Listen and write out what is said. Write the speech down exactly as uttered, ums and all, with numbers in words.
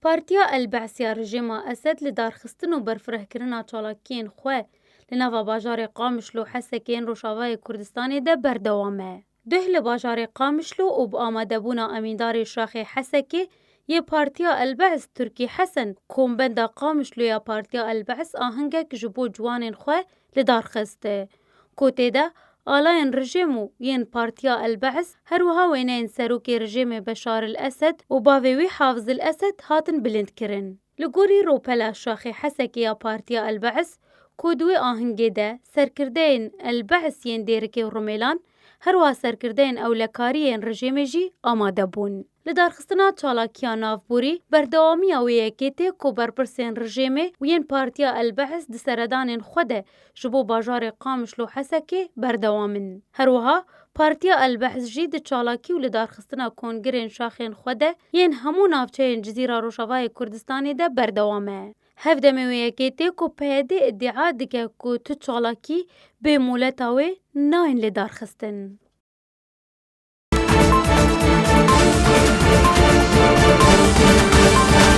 Partiya El Be's ya rejîma Esed li darxistin û berfirehkirina çalakiyên xwe li nava bajarê Qamişlo Hesekê yên Rojavayê Kurdistanê de berdewam e. Duh li bajarê Qamişlo û bi amadebûna emîndarê şaxê Hesekê yê Partiya El Be's Turkî Hesen, kombenda Qamişlo ya Partiya El Be's ahingek ji bo ciwanên xwe li dar xist, ku tê de alayên rejîm û yên Partiya El Be's, her wiha wêneyên serokê rejîmê Beşar el Esed û bavê wî Hafiz el Esed hatin bilind kirin. Li gorî ropela şaxê Hesekê ya Partiya El Be's, ku di wê ahingê de serkirdeyên El Be's yên Dêrikê û Rumêlan, her wiha serkirdeyên ewlekarî yên rejîmê jî amade bûn. Li darxistina çalakiya navborî, berdewamiya wê yekê tê ku berpirsên rejîmê û yên Partiya El Be's di seredanên xwe de ji bo bajarê Qamişlo Hesekê berdewam in. Her wiha Partiya El Be's jî di çalakî û li darxistina kongirên şaxên xwe de yên hemû navçeyên Cizîra Rojavayê Kurdistanê de berdewam e. Hevdemê wê yekê tê ku P Y D îdîa dike ku tu çalakî bê moleta wê nayên lê darxistin.